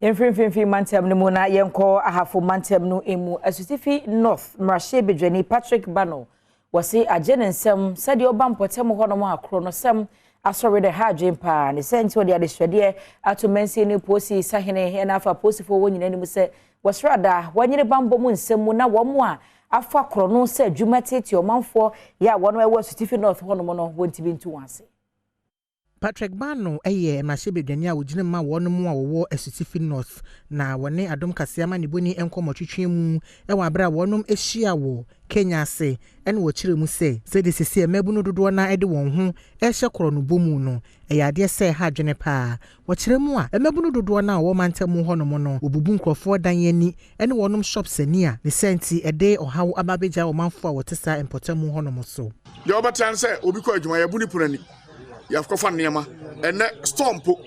Yɛmfiri Mfimfini Mantam no mu na yɛnkɔ Ahafo Mantam no mu. Asutifi North mmarahyɛbadwani Patrick Bano, wɔse agye ne nsam sɛdeɛ ɔba mpɔtam hɔnom a korɔnosɛm asɔre de ha adwen paa ne sɛ nti ɔde adesuadeɛ ato mansin ne polisi sahene ɛna afa polisifoɔ wɔ nyinaa anim sɛ wɔsrada wɔnyere bambɔ mu nsɛm mu na wɔn a afa korɔno sɛ adwuma tete ɔmanfoɔ yɛ a wɔn ɛwɔ Asutifi North hɔnom no, wɔntumi ntu wɔn ase. Patrick Bano yɛ mmarahyɛbadwani a wɔgyina mu ma wɔn mu a wɔwɔ Asutifi North, na wɔne Adom Kaseɛ amanebɔni nkɔmmɔtwetwe mu wɔ abere a wɔnom ahyia wɔ Kenya ase, ɛna wɔkyerɛ mu sɛ sɛdeɛ sisi mmabunu dodoɔ no de wɔn ho ɛhyɛ korɔnobɔ mu no, ɛyɛ adeɛ sɛ ɛha adwene paa. Wɔkyerɛ mu a, mmabunu dodoɔ no a wɔwɔ mantam hɔnom no, wɔbubu nkurɔfoɔ dan ani ne wɔnom shops ani a ne sɛ nti ɛde ɔhaw aba abɛgya ɔmanfoɔ a wɔte saa mpɔtam hɔnom so. Deɛ wɔbɛtena ne sɛ obi kɔ adwuma, yɛbu ne pono ani, yɛakɔfa nneɛma. Ɛnɛ store mpo,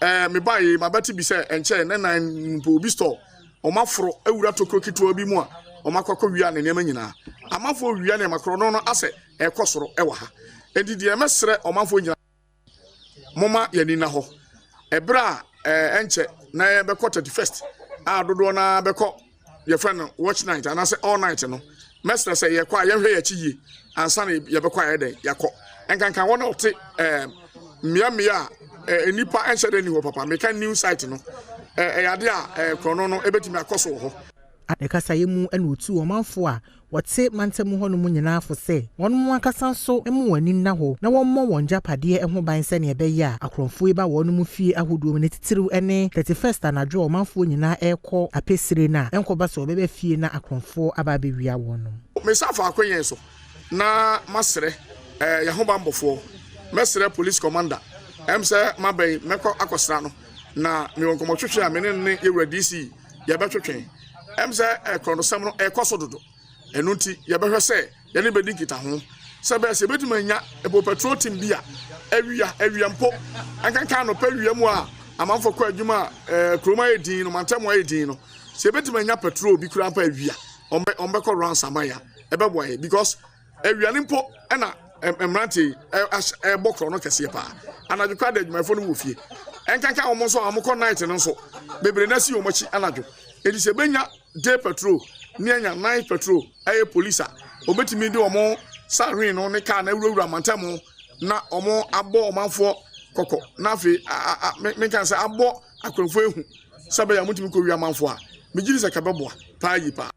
meba yi mabɛte bi sɛ ɛnkyɛn ne nan mpo obi store, wɔn aforo awura tokuro ketewa bi mu a wɔn akɔkɔ wia ne nneɛma nyinaa. Amanfoɔ wia nneɛma korɔ no asɛ ɛkɔ soro ɛwɔ ha. Enti deɛ mɛsrɛ ɔmanfoɔ nyinaa, moma yɛn na hɔ ɛberɛ a ɛnkyɛ na yɛbɛkɔ 31st a dodoɔ naa bɛkɔ yɛfrɛ no watch night anaasɛ all night no, mɛsrɛ sɛ yɛkɔ a, yɛnhwɛ yɛn akyi yie ansa na yɛbɛkɔ a yɛdɛn yɛakɔ. Nkankan wɔn a wɔte mmeammea a nnipa nhyɛ dɛ ni hɔ papa, meka new site no, ɛyɛ ade a korɔno no ɛbɛtumi akɔ so wɔ hɔ. Ne kasaeɛ mu na otu ɔmanfoɔ a wɔte mantam hɔnom nyinaa fo sɛ wɔn ankasa nso mu wɔn ani nna hɔ na wɔmmɔ wɔn gyapadeɛ ho ban, sɛnea ɛbɛyɛ a akorɔmfoɔ yi ba wɔn mu fie ahodoɔ mu, ne titiriw ne 31st anadwo a ɔmanfoɔ nyinaa ɛrekɔ apɛsire no a, ɛnkɔba sɛ wɔbɛbɛ fie na akorɔmfoɔ aba abɛwia wɔn. Mesa faako yɛn so na masrɛ yɛn ho bambɔfoɔ, mɛsrɛ police commander sɛ mabɛn mɛkɔ akɔsra no na mewɔ nkɔmmɔtwetwe a me ne yɛwura DC yɛbɛtwetwe sɛ ɛkorɔnosɛm no ɛkɔ so dodo. Ɛno nti yɛbɛhwɛ sɛ yɛne bɛdi nkitaho sɛ bɛyɛ sɛ yɛbɛtumi anya ɛpo patrol team bi a awia awia mpo, nkanka anɔpa awia mu a amanfoɔ kɔ adwuma a kurom ayɛ din no, mantam ayɛ din no, sɛ yɛbɛtumi anya patrol bi kura mpa awia, ɔmbɛkɔ rounds ama yɛ a, ɛbɛboa yɛ, because awia no mpo ɛna mmeranteɛ yi ɛbɔ korɔ no kɛseɛ paa. Anadwo kora de, adwumayɛfoɔ no wɔ fie, ɛnkanka wɔn nso a wɔkɔ night no nso bebree na si wɔn akyi anadwo. Edi sɛ ebenya day patrol ne anya night patrol, ɛyɛ police a obetumi de wɔn siren no ne car na awurawura mantam na wɔn abɔ ɔmanfoɔ kɔkɔ, na afei a a menka sɛ abɔ akorɔmfoɔ ehu sɛ bɛyɛ a wɔntumi kɔ wia amanfoɔ a, megye di sɛ kabɛboa paa yi paa.